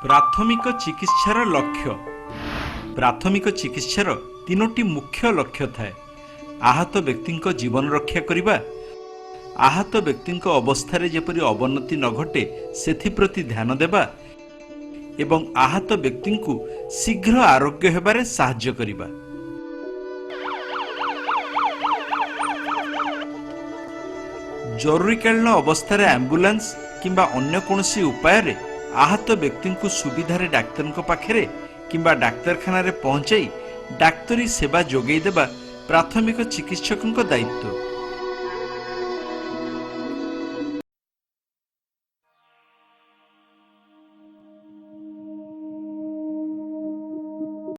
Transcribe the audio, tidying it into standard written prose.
ପ୍ରାଥମିକ ଚିକିତ୍ସାର ଲକ୍ଷ୍ୟ। ପ୍ରାଥମିକ ଚିକିତ୍ସାର ତିନୋଟି ମୁଖ୍ୟ ଲକ୍ଷ୍ୟ ଥାଏ: ଆହତ ବ୍ୟକ୍ତିଙ୍କ ଜୀବନ ରକ୍ଷା କରିବା, ଆହତ ବ୍ୟକ୍ତିଙ୍କ ଅବସ୍ଥାରେ ଯେପରି ଅବନତି ନ ଘଟେ ସେଥିପ୍ରତି ଧ୍ୟାନ ଦେବା ଏବଂ ଆହତ ବ୍ୟକ୍ତିଙ୍କୁ ଶୀଘ୍ର ଆରୋଗ୍ୟ ହେବାରେ ସାହାଯ୍ୟ କରିବା। ଜରୁରୀକାଳୀନ ଅବସ୍ଥାରେ ଆମ୍ବୁଲାନ୍ସ କିମ୍ବା ଅନ୍ୟ କୌଣସି ଉପାୟରେ ଆହତ ବ୍ୟକ୍ତିଙ୍କୁ ସୁବିଧାରେ ଡାକ୍ତରଙ୍କ ପାଖରେ କିମ୍ବା ଡାକ୍ତରଖାନାରେ ପହଞ୍ଚାଇ ଡାକ୍ତରୀ ସେବା ଯୋଗାଇ ଦେବା ପ୍ରାଥମିକ ଚିକିତ୍ସକଙ୍କ ଦାୟିତ୍ୱ।